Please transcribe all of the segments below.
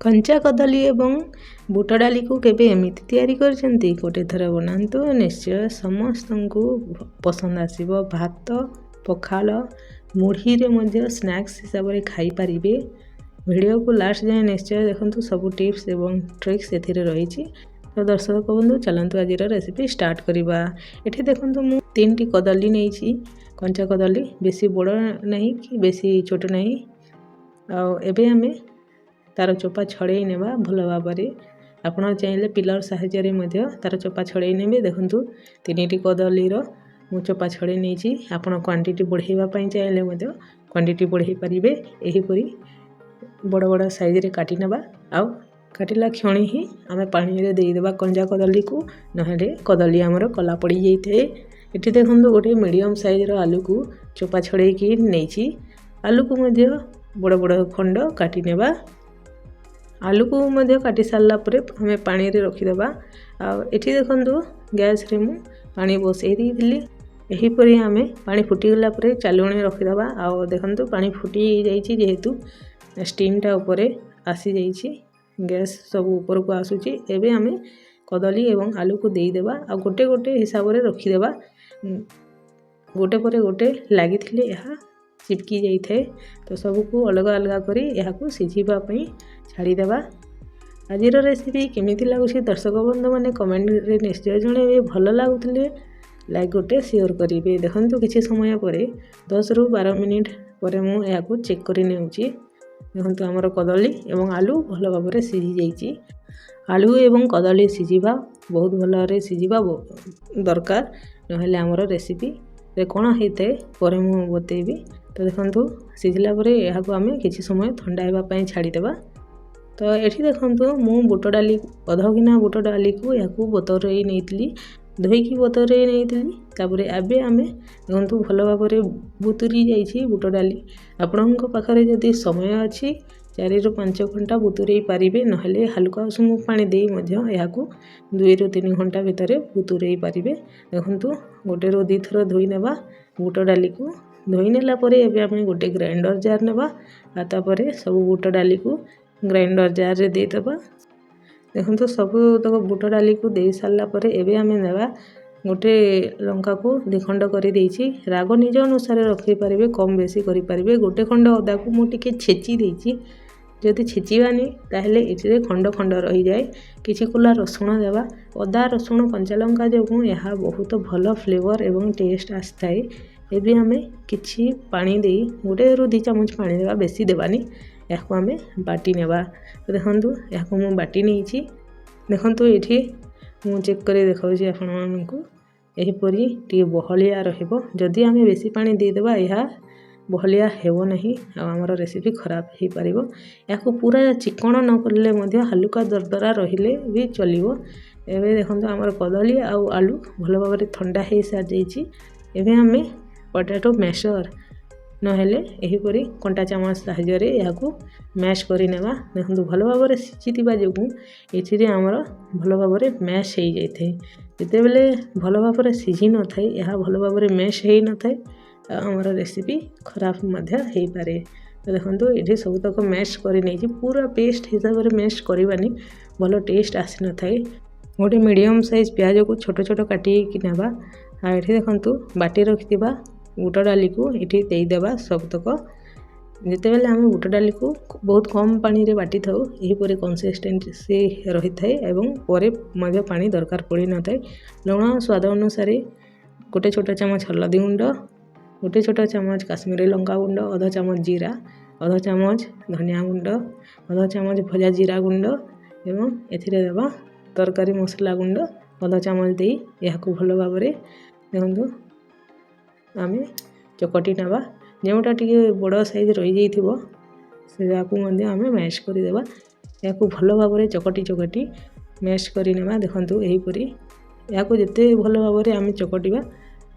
କଞ୍ଚା କଦଳୀ ଏବଂ ବୁଟ ଡାଲିକୁ କେବେ ଏମିତି ତିଆରି କରିଛନ୍ତି? ଗୋଟେ ଥର ବନାନ୍ତୁ, ନିଶ୍ଚୟ ସମସ୍ତଙ୍କୁ ପସନ୍ଦ ଆସିବ। ଭାତ, ପଖାଳ, ମୁଢ଼ିରେ ମଧ୍ୟ ସ୍ନାକ୍ସ ହିସାବରେ ଖାଇପାରିବେ। ଭିଡ଼ିଓକୁ ଲାଷ୍ଟ ଯାଏଁ ନିଶ୍ଚୟ ଦେଖନ୍ତୁ, ସବୁ ଟିପ୍ସ ଏବଂ ଟ୍ରିକ୍ସ ଏଥିରେ ରହିଛି। ତ ଦର୍ଶକ ବନ୍ଧୁ, ଚାଲନ୍ତୁ ଆଜିର ରେସିପି ଷ୍ଟାର୍ଟ କରିବା। ଏଠି ଦେଖନ୍ତୁ, ମୁଁ ତିନିଟି କଦଳୀ ନେଇଛି, କଞ୍ଚା କଦଳୀ, ବେଶୀ ବଡ଼ ନାହିଁ କି ବେଶୀ ଛୋଟ ନାହିଁ। ଆଉ ଏବେ ଆମେ ତା'ର ଚୋପା ଛଡ଼େଇ ନେବା ଭଲ ଭାବରେ। ଆପଣ ଚାହିଁଲେ ପିଲର ସାହାଯ୍ୟରେ ମଧ୍ୟ ତା'ର ଚୋପା ଛଡ଼େଇ ନେବେ। ଦେଖନ୍ତୁ, ତିନିଟି କଦଳୀର ମୁଁ ଚୋପା ଛଡ଼େଇ ନେଇଛି। ଆପଣ କ୍ୱାଣ୍ଟିଟି ବଢ଼େଇବା ପାଇଁ ଚାହିଁଲେ ମଧ୍ୟ କ୍ୱାଣ୍ଟିଟି ବଢ଼େଇ ପାରିବେ। ଏହିପରି ବଡ଼ ବଡ଼ ସାଇଜରେ କାଟି ନେବା ଆଉ କାଟିଲା କ୍ଷଣି ହିଁ ଆମେ ପାଣିରେ ଦେଇଦେବା କଞ୍ଚା କଦଳୀକୁ, ନହେଲେ କଦଳୀ ଆମର କଲା ପଡ଼ିଯାଇଥାଏ। ଏଠି ଦେଖନ୍ତୁ, ଗୋଟେ ମିଡ଼ିୟମ୍ ସାଇଜର ଆଲୁକୁ ଚୋପା ଛଡ଼େଇକି ନେଇଛି। ଆଲୁକୁ ମଧ୍ୟ ବଡ଼ ବଡ଼ ଖଣ୍ଡ କାଟି ନେବା। ଆଲୁକୁ ମଧ୍ୟ କାଟି ସାରିଲା ପରେ ଆମେ ପାଣିରେ ରଖିଦେବା। ଆଉ ଏଠି ଦେଖନ୍ତୁ, ଗ୍ୟାସ୍ରେ ମୁଁ ପାଣି ବସେଇ ଦେଇଥିଲି। ଏହିପରି ଆମେ ପାଣି ଫୁଟିଗଲା ପରେ ଚାଲୁଣି ରଖିଦେବା। ଆଉ ଦେଖନ୍ତୁ, ପାଣି ଫୁଟି ଯାଇଛି, ଯେହେତୁ ଷ୍ଟିମ୍ଟା ଉପରେ ଆସିଯାଇଛି, ଗ୍ୟାସ୍ ସବୁ ଉପରକୁ ଆସୁଛି। ଏବେ ଆମେ କଦଳୀ ଏବଂ ଆଲୁକୁ ଦେଇଦେବା ଆଉ ଗୋଟେ ଗୋଟେ ହିସାବରେ ରଖିଦେବା। ଗୋଟେ ପରେ ଗୋଟେ ଲାଗିଥିଲେ ଏହା ଚିପକି ଯାଇଥାଏ। ତ ସବୁକୁ ଅଲଗା ଅଲଗା କରି ଏହାକୁ ସିଝିବା ପାଇଁ ଛାଡ଼ିଦେବା। ଆଜିର ରେସିପି କେମିତି ଲାଗୁଛି, ଦର୍ଶକ ବନ୍ଧୁମାନେ କମେଣ୍ଟରେ ନିଶ୍ଚୟ ଜଣାଇବେ। ଭଲ ଲାଗୁଥିଲେ ଲାଇକ୍ ଗୋଟେ ସେୟାର କରିବେ। ଦେଖନ୍ତୁ, କିଛି ସମୟ ପରେ, 10ରୁ 12 ମିନିଟ୍ ପରେ ମୁଁ ଏହାକୁ ଚେକ୍ କରି ନେଉଛି। ଦେଖନ୍ତୁ, ଆମର କଦଳୀ ଏବଂ ଆଲୁ ଭଲ ଭାବରେ ସିଝି ଯାଇଛି। ଆଳୁ ଏବଂ କଦଳୀ ସିଝିବା ବହୁତ ଭଲରେ ସିଝିବା ଦରକାର, ନହେଲେ ଆମର ରେସିପିରେ କ'ଣ ହେଇଥାଏ ପରେ ମୁଁ ବତେଇବି। ତ ଦେଖନ୍ତୁ, ସିଝିଲା ପରେ ଏହାକୁ ଆମେ କିଛି ସମୟ ଥଣ୍ଡା ହେବା ପାଇଁ ଛାଡ଼ିଦେବା। ତ ଏଠି ଦେଖନ୍ତୁ, ମୁଁ ବୁଟ ଡାଲି, ଅଧ ଗିନା ବୁଟ ଡାଲିକୁ ଏହାକୁ ବତୁରେଇ ନେଇଥିଲି, ଧୋଇକି ବତୁରେଇ ନେଇଥିଲି। ତାପରେ ଏବେ ଆମେ ଦେଖନ୍ତୁ, ଭଲ ଭାବରେ ବତୁରି ଯାଇଛି ବୁଟ ଡାଲି। ଆପଣଙ୍କ ପାଖରେ ଯଦି ସମୟ ଅଛି, 4ରୁ 5 ଘଣ୍ଟା ବତୁରେଇ ପାରିବେ, ନହେଲେ ହାଲୁକା ଉଷୁମ ପାଣି ଦେଇ ମଧ୍ୟ ଏହାକୁ 2ରୁ 3 ଘଣ୍ଟା ଭିତରେ ବତୁରେଇ ପାରିବେ। ଦେଖନ୍ତୁ, ଗୋଟେରୁ ଦୁଇଥର ଧୋଇ ନେବା ବୁଟ ଡାଲିକୁ। ଧୋଇ ନେଲା ପରେ ଏବେ ଆମେ ଗୋଟେ ଗ୍ରାଇଣ୍ଡର ଜାର୍ ନେବା ଆଉ ତାପରେ ସବୁ ବୁଟ ଡାଲିକୁ ଗ୍ରାଇଣ୍ଡର ଜାର୍ରେ ଦେଇଦେବା। ଦେଖନ୍ତୁ, ସବୁତକ ବୁଟ ଡାଲିକୁ ଦେଇ ସାରିଲା ପରେ ଏବେ ଆମେ ନେବା ଗୋଟେ ଲଙ୍କାକୁ ଦ୍ୱିଖଣ୍ଡ କରିଦେଇଛି। ରାଗ ନିଜ ଅନୁସାରେ ରଖିପାରିବେ, କମ୍ ବେଶୀ କରିପାରିବେ। ଗୋଟେ ଖଣ୍ଡ ଅଦାକୁ ମୁଁ ଟିକେ ଛେଚି ଦେଇଛି। ଯଦି ଛେଚିବାନି, ତାହେଲେ ଏଥିରେ ଖଣ୍ଡ ଖଣ୍ଡ ରହିଯାଏ। କିଛି କୁଲା ରସୁଣ ଦେବା। ଅଦା, ରସୁଣ, କଞ୍ଚା ଲଙ୍କା ଯୋଗୁଁ ଏହା ବହୁତ ଭଲ ଫ୍ଲେଭର୍ ଏବଂ ଟେଷ୍ଟ ଆସିଥାଏ। ଏବେ ଆମେ କିଛି ପାଣି ଦେଇ, 1ରୁ 2 ଚାମଚ ପାଣି ଦେବା, ବେଶୀ ଦେବାନି। ଏହାକୁ ଆମେ ବାଟି ନେବା। ଦେଖନ୍ତୁ, ଏହାକୁ ମୁଁ ବାଟି ନେଇଛି। ଦେଖନ୍ତୁ, ଏଇଠି ମୁଁ ଚେକ୍ କରି ଦେଖାଉଛି ଆପଣମାନଙ୍କୁ। ଏହିପରି ଟିକେ ବହଳିଆ ରହିବ। ଯଦି ଆମେ ବେଶୀ ପାଣି ଦେଇଦେବା, ଏହା ବହଳିଆ ହେବ ନାହିଁ ଆଉ ଆମର ରେସିପି ଖରାପ ହେଇପାରିବ। ଏହାକୁ ପୁରା ଚିକଣ ନ କଲେ ମଧ୍ୟ ହାଲୁକା ଦରଦରା ରହିଲେ ବି ଚଳିବ। ଏବେ ଦେଖନ୍ତୁ, ଆମର କଦଳୀ ଆଉ ଆଳୁ ଭଲ ଭାବରେ ଥଣ୍ଡା ହେଇସାରିଯାଇଛି। ଏବେ ଆମେ ପଟାଟୋ ମ୍ୟାସର୍ ନହେଲେ ଏହିପରି କଣ୍ଟା ଚାମଚ ସାହାଯ୍ୟରେ ଏହାକୁ ମ୍ୟାଶ୍ କରିନେବା। ଦେଖନ୍ତୁ, ଭଲ ଭାବରେ ସିଝିଥିବା ଯୋଗୁଁ ଏଥିରେ ଆମର ଭଲ ଭାବରେ ମ୍ୟାଶ୍ ହେଇଯାଇଥାଏ। ଯେତେବେଳେ ଭଲ ଭାବରେ ସିଝି ନଥାଏ, ଏହା ଭଲ ଭାବରେ ମ୍ୟାଶ୍ ହେଇନଥାଏ ଆଉ ଆମର ରେସିପି ଖରାପ ମଧ୍ୟ ହେଇପାରେ। ତ ଦେଖନ୍ତୁ, ଏଠି ସବୁତକ ମ୍ୟାଶ୍ କରି ନେଇଛି। ପୁରା ପେଷ୍ଟ ହିସାବରେ ମ୍ୟାଶ୍ କରିବାନି, ଭଲ ଟେଷ୍ଟ ଆସିନଥାଏ। ଗୋଟେ ମିଡ଼ିୟମ୍ ସାଇଜ୍ ପିଆଜକୁ ଛୋଟ ଛୋଟ କାଟିକି ନେବା। ଆଉ ଏଠି ଦେଖନ୍ତୁ, ବାଟି ରଖିଥିବା ବୁଟ ଡାଲିକୁ ଏଠି ଦେଇଦେବା ସବୁତକ। ଯେତେବେଳେ ଆମେ ବୁଟ ଡାଲିକୁ ବହୁତ କମ୍ ପାଣିରେ ବାଟିଥାଉ, ଏହିପରି କନସିଷ୍ଟେନ୍ସି ରହିଥାଏ ଏବଂ ପରେ ମଧ୍ୟ ପାଣି ଦରକାର ପଡ଼ିନଥାଏ। ଲୁଣ ସ୍ୱାଦ ଅନୁସାରେ, ଗୋଟେ ଛୋଟ ଚାମଚ ହଳଦୀ ଗୁଣ୍ଡ, ଗୋଟେ ଛୋଟ ଚାମଚ କାଶ୍ମୀରୀ ଲଙ୍କା ଗୁଣ୍ଡ, ଅଧ ଚାମଚ ଜିରା, ଅଧ ଚାମଚ ଧନିଆ ଗୁଣ୍ଡ, ଅଧ ଚାମଚ ଭଜା ଜିରା ଗୁଣ୍ଡ ଏବଂ ଏଥିରେ ଦେବା ତରକାରୀ ମସଲା ଗୁଣ୍ଡ ଅଧ ଚାମଚ ଦେଇ ଏହାକୁ ଭଲ ଭାବରେ ଦେଖନ୍ତୁ, ଆମେ ଚକଟି ନେବା। ଯେଉଁଟା ଟିକେ ବଡ଼ ସାଇଜ୍ ରହିଯାଇଥିବ, ସେୟାକୁ ମଧ୍ୟ ଆମେ ମ୍ୟାଶ୍ କରିଦେବା। ଏହାକୁ ଭଲ ଭାବରେ ଚକଟି ଚକଟି ମ୍ୟାଶ୍ କରିନେବା। ଦେଖନ୍ତୁ, ଏହିପରି ଏହାକୁ ଯେତେ ଭଲ ଭାବରେ ଆମେ ଚକଟିବା,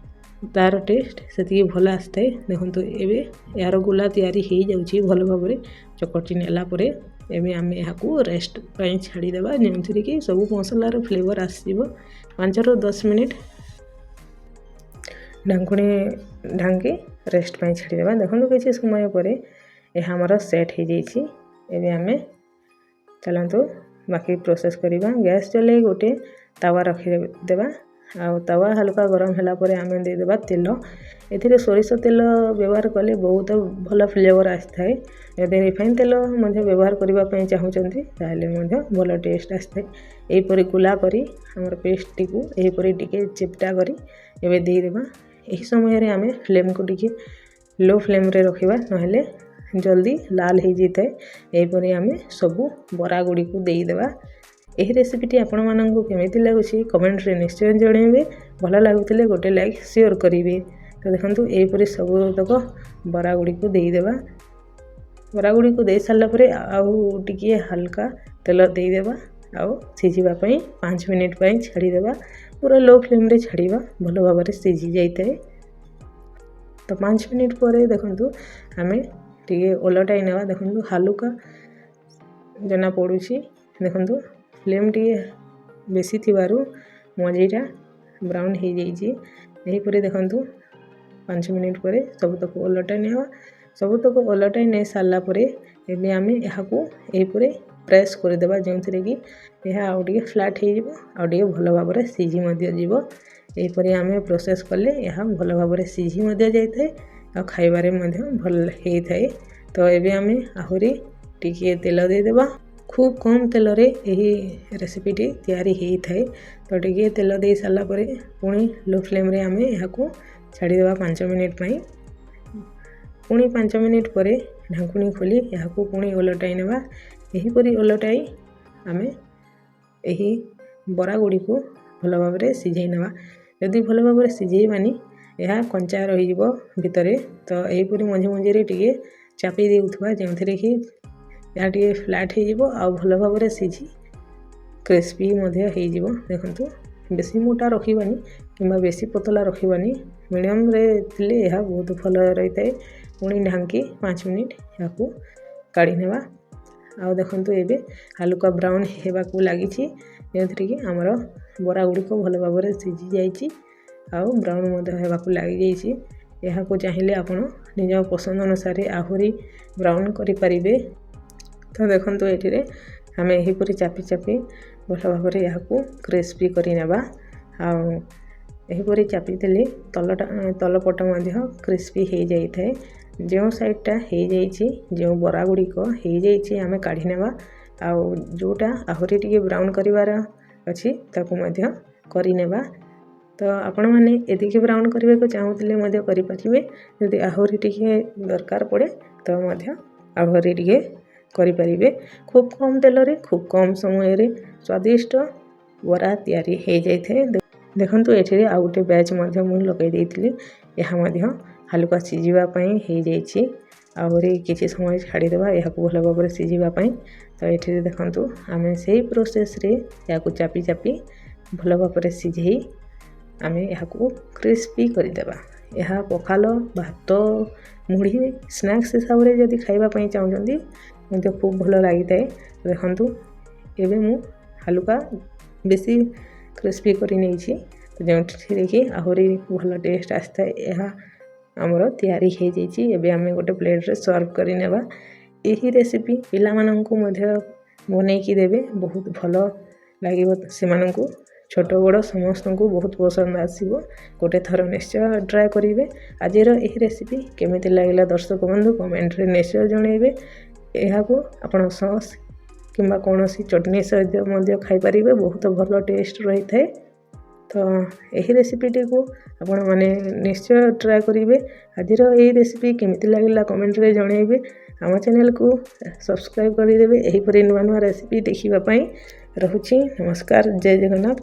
ତା'ର ଟେଷ୍ଟ ସେତିକି ଭଲ ଆସିଥାଏ। ଦେଖନ୍ତୁ, ଏବେ ଏହାର ଗୁଲା ତିଆରି ହେଇଯାଉଛି। ଭଲ ଭାବରେ ଚକଟି ନେଲା ପରେ ଏବେ ଆମେ ଏହାକୁ ରେଷ୍ଟ ପାଇଁ ଛାଡ଼ିଦେବା, ଯେଉଁଥିରେ କି ସବୁ ମସଲାର ଫ୍ଲେଭର୍ ଆସିଯିବ। 5ରୁ 10 ମିନିଟ୍ ଢାଙ୍କୁଣୀ ଢାଙ୍କି ରେଷ୍ଟ ପାଇଁ ଛାଡ଼ିଦେବା। ଦେଖନ୍ତୁ, କିଛି ସମୟ ପରେ ଏହା ଆମର ସେଟ୍ ହେଇଯାଇଛି। ଏବେ ଆମେ ଚାଲନ୍ତୁ, ବାକି ପ୍ରୋସେସ୍ କରିବା। ଗ୍ୟାସ୍ ଜଲାଇ ଗୋଟେ ତାୱା ରଖିଦେବା ଆଉ ତାୱା ହାଲୁକା ଗରମ ହେଲା ପରେ ଆମେ ଦେଇଦେବା ତେଲ। ଏଥିରେ ସୋରିଷ ତେଲ ବ୍ୟବହାର କଲେ ବହୁତ ଭଲ ଫ୍ଲେଭର୍ ଆସିଥାଏ। ଯଦି ରିଫାଇନ୍ ତେଲ ମଧ୍ୟ ବ୍ୟବହାର କରିବା ପାଇଁ ଚାହୁଁଛନ୍ତି, ତାହେଲେ ମଧ୍ୟ ଭଲ ଟେଷ୍ଟ ଆସିଥାଏ। ଏହିପରି ଗୁଲା କରି ଆମର ପେଷ୍ଟଟିକୁ ଏହିପରି ଟିକେ ଚିପଟା କରି ଏବେ ଦେଇଦେବା। ଏହି ସମୟରେ ଆମେ ଫ୍ଲେମ୍କୁ ଟିକେ ଲୋ ଫ୍ଲେମ୍ରେ ରଖିବା, ନହେଲେ ଜଲ୍ଦି ଲାଲ ହେଇଯାଇଥାଏ। ଏହିପରି ଆମେ ସବୁ ବରା ଗୁଡ଼ିକୁ ଦେଇଦେବା। ଏହି ରେସିପିଟି ଆପଣମାନଙ୍କୁ କେମିତି ଲାଗୁଛି, କମେଣ୍ଟରେ ନିଶ୍ଚୟ ଜଣାଇବେ। ଭଲ ଲାଗୁଥିଲେ ଗୋଟେ ଲାଇକ୍ ସିଓର କରିବେ। ତ ଦେଖନ୍ତୁ, ଏହିପରି ସବୁତକ ବରା ଗୁଡ଼ିକୁ ଦେଇଦେବା। ବରା ଗୁଡ଼ିକୁ ଦେଇ ସାରିଲା ପରେ ଆଉ ଟିକିଏ ହାଲକା ତେଲ ଦେଇଦେବା ଆଉ ସିଝିବା ପାଇଁ 5 ମିନିଟ୍ ପାଇଁ ଛାଡ଼ିଦେବା। ପୁରା ଲୋ ଫ୍ଲେମ୍ରେ ଛାଡ଼ିବା, ଭଲ ଭାବରେ ସିଝି ଯାଇଥାଏ। ତ 5 ମିନିଟ୍ ପରେ ଦେଖନ୍ତୁ, ଆମେ ଟିକେ ଓଲଟାଇ ନେବା। ଦେଖନ୍ତୁ, ହାଲୁକା ଜଣା ପଡ଼ୁଛି। ଦେଖନ୍ତୁ, ଫ୍ଲେମ୍ ଟିକେ ବେଶୀ ଥିବାରୁ ମଝିଟା ବ୍ରାଉନ୍ ହେଇଯାଇଛି। ଏହିପରି ଦେଖନ୍ତୁ, 5 ମିନିଟ୍ ପରେ ସବୁତକ ଓଲଟାଇ ନେବା। ସବୁତକ ଓଲଟାଇ ନେଇ ସାରିଲା ପରେ ଏବେ ଆମେ ଏହାକୁ ଏହିପରି ପ୍ରେସ୍ କରିଦେବା, ଯେଉଁଥିରେ କି ଏହା ଆଉ ଟିକେ ଫ୍ଲାଟ୍ ହେଇଯିବ ଆଉ ଟିକେ ଭଲ ଭାବରେ ସିଝି ମଧ୍ୟ ଯିବ। ଏହିପରି ଆମେ ପ୍ରୋସେସ୍ କଲେ ଏହା ଭଲ ଭାବରେ ସିଝି ମଧ୍ୟ ଯାଇଥାଏ ଆଉ ଖାଇବାରେ ମଧ୍ୟ ଭଲ ହେଇଥାଏ। ତ ଏବେ ଆମେ ଆହୁରି ଟିକିଏ ତେଲ ଦେଇଦେବା। ଖୁବ୍ କମ୍ ତେଲରେ ଏହି ରେସିପିଟି ତିଆରି ହେଇଥାଏ। ତ ଟିକିଏ ତେଲ ଦେଇ ସାରିଲା ପରେ ପୁଣି ଲୋ ଫ୍ଲେମ୍ରେ ଆମେ ଏହାକୁ ଛାଡ଼ିଦେବା 5 ମିନିଟ୍ ପାଇଁ। ପୁଣି 5 ମିନିଟ୍ ପରେ ଢାଙ୍କୁଣୀ ଖୋଲି ଏହାକୁ ପୁଣି ଓଲଟାଇ ନେବା। ଏହିପରି ଓଲଟାଇ ଆମେ ଏହି ବରା ଗୁଡ଼ିକୁ ଭଲ ଭାବରେ ସିଝାଇ ନେବା। ଯଦି ଭଲ ଭାବରେ ସିଝେଇବାନି, ଏହା କଞ୍ଚା ରହିଯିବ ଭିତରେ। ତ ଏହିପରି ମଝି ମଝିରେ ଟିକେ ଚାପି ଦେଉଥିବା, ଯେଉଁଥିରେ କି ଏହା ଟିକେ ଫ୍ଲାଟ୍ ହେଇଯିବ ଆଉ ଭଲ ଭାବରେ ସିଝି କ୍ରିସ୍ପି ମଧ୍ୟ ହେଇଯିବ। ଦେଖନ୍ତୁ, ବେଶୀ ମୋଟା ରଖିବାନି କିମ୍ବା ବେଶୀ ପତଳା ରଖିବାନି, ମିଡ଼ିୟମରେ ଥିଲେ ଏହା ବହୁତ ଭଲ ରହିଥାଏ। ପୁଣି ଢାଙ୍କି 5 ମିନିଟ୍ ଏହାକୁ କାଢ଼ି ନେବା। ଆଉ ଦେଖନ୍ତୁ, ଏବେ ହାଲୁକା ବ୍ରାଉନ୍ ହେବାକୁ ଲାଗିଛି, ଯେଉଁଥିରେ କି ଆମର ବରା ଗୁଡ଼ିକ ଭଲ ଭାବରେ ସିଝି ଯାଇଛି ଆଉ ବ୍ରାଉନ୍ ମଧ୍ୟ ହେବାକୁ ଲାଗିଯାଇଛି। ଏହାକୁ ଚାହିଁଲେ ଆପଣ ନିଜ ପସନ୍ଦ ଅନୁସାରେ ଆହୁରି ବ୍ରାଉନ୍ କରିପାରିବେ। ତ ଦେଖନ୍ତୁ, ଏଠିରେ ଆମେ ଏହିପରି ଚାପି ଚାପି ଭଲ ଭାବରେ ଏହାକୁ କ୍ରିସ୍ପି କରିନେବା। ଆଉ ଏହିପରି ଚାପି ଦେଲେ ତଲଟା ତଳ ପଟ ମଧ୍ୟ କ୍ରିସ୍ପି ହେଇଯାଇଥାଏ। ଯେଉଁ ସାଇଡ଼୍ଟା ହେଇଯାଇଛି, ଯେଉଁ ବରା ଗୁଡ଼ିକ ହେଇଯାଇଛି, ଆମେ କାଢ଼ି ନେବା ଆଉ ଯେଉଁଟା ଆହୁରି ଟିକେ ବ୍ରାଉନ୍ କରିବାର ଅଛି, ତାକୁ ମଧ୍ୟ କରିନେବା। ତ ଆପଣମାନେ ଏତିକି ବ୍ରାଉନ୍ କରିବାକୁ ଚାହୁଁଥିଲେ ମଧ୍ୟ କରିପାରିବେ। ଯଦି ଆହୁରି ଟିକେ ଦରକାର ପଡ଼େ, ତ ମଧ୍ୟ ଆହୁରି ଟିକେ କରିପାରିବେ। ଖୁବ୍ କମ୍ ତେଲରେ, ଖୁବ୍ କମ୍ ସମୟରେ ସ୍ୱାଦିଷ୍ଟ ବରା ତିଆରି ହେଇଯାଇଥାଏ। ଦେଖନ୍ତୁ, ଏଠିରେ ଆଉ ଗୋଟେ ବ୍ୟାଚ୍ ମଧ୍ୟ ମୁଁ ଲଗାଇ ଦେଇଥିଲି। ଏହା ମଧ୍ୟ ହାଲୁକା ସିଝିବା ପାଇଁ ହେଇଯାଇଛି। ଆହୁରି କିଛି ସମୟ ଛାଡ଼ିଦେବା ଏହାକୁ ଭଲ ଭାବରେ ସିଝିବା ପାଇଁ। ତ ଏଠିରେ ଦେଖନ୍ତୁ, ଆମେ ସେଇ ପ୍ରୋସେସ୍ରେ ଏହାକୁ ଚାପି ଚାପି ଭଲ ଭାବରେ ସିଝେଇ ଆମେ ଏହାକୁ କ୍ରିସ୍ପି କରିଦେବା। ଏହା ପଖାଳ ଭାତ, ମୁଢ଼ି, ସ୍ନାକ୍ସ ହିସାବରେ ଯଦି ଖାଇବା ପାଇଁ ଚାହୁଁଛନ୍ତି ମଧ୍ୟ ଖୁବ୍ ଭଲ ଲାଗିଥାଏ। ଦେଖନ୍ତୁ, ଏବେ ମୁଁ ହାଲୁକା ବେଶୀ କ୍ରିସ୍ପି କରି ନେଇଛି, ଯେଉଁଥିରେ କି ଆହୁରି ଭଲ ଟେଷ୍ଟ ଆସିଥାଏ। ଏହା ଆମର ତିଆରି ହେଇଯାଇଛି। ଏବେ ଆମେ ଗୋଟେ ପ୍ଲେଟ୍ରେ ସର୍ଭ କରିନେବା। ଏହି ରେସିପି ପିଲାମାନଙ୍କୁ ମଧ୍ୟ ବନେଇକି ଦେବେ, ବହୁତ ଭଲ ଲାଗିବ ସେମାନଙ୍କୁ। ଛୋଟ ବଡ଼ ସମସ୍ତଙ୍କୁ ବହୁତ ପସନ୍ଦ ଆସିବ। ଗୋଟେ ଥର ନିଶ୍ଚୟ ଟ୍ରାଏ କରିବେ। ଆଜିର ଏହି ରେସିପି କେମିତି ଲାଗିଲା, ଦର୍ଶକ ବନ୍ଧୁ, କମେଣ୍ଟରେ ନିଶ୍ଚୟ ଜଣାଇବେ। ଏହାକୁ ଆପଣ ସସ୍ କିମ୍ବା କୌଣସି ଚଟଣି ସହିତ ମଧ୍ୟ ଖାଇପାରିବେ, ବହୁତ ଭଲ ଟେଷ୍ଟ ରହିଥାଏ। ତ ଏହି ରେସିପିଟିକୁ ଆପଣମାନେ ନିଶ୍ଚୟ ଟ୍ରାଏ କରିବେ। ଆଜିର ଏହି ରେସିପି କେମିତି ଲାଗିଲା, କମେଣ୍ଟରେ ଜଣାଇବେ। ଆମ ଚ୍ୟାନେଲକୁ ସବସ୍କ୍ରାଇବ୍ କରିଦେବେ ଏହିପରି ନୂଆ ନୂଆ ରେସିପି ଦେଖିବା ପାଇଁ। ରହୁଛି, ନମସ୍କାର, ଜୟ ଜଗନ୍ନାଥ।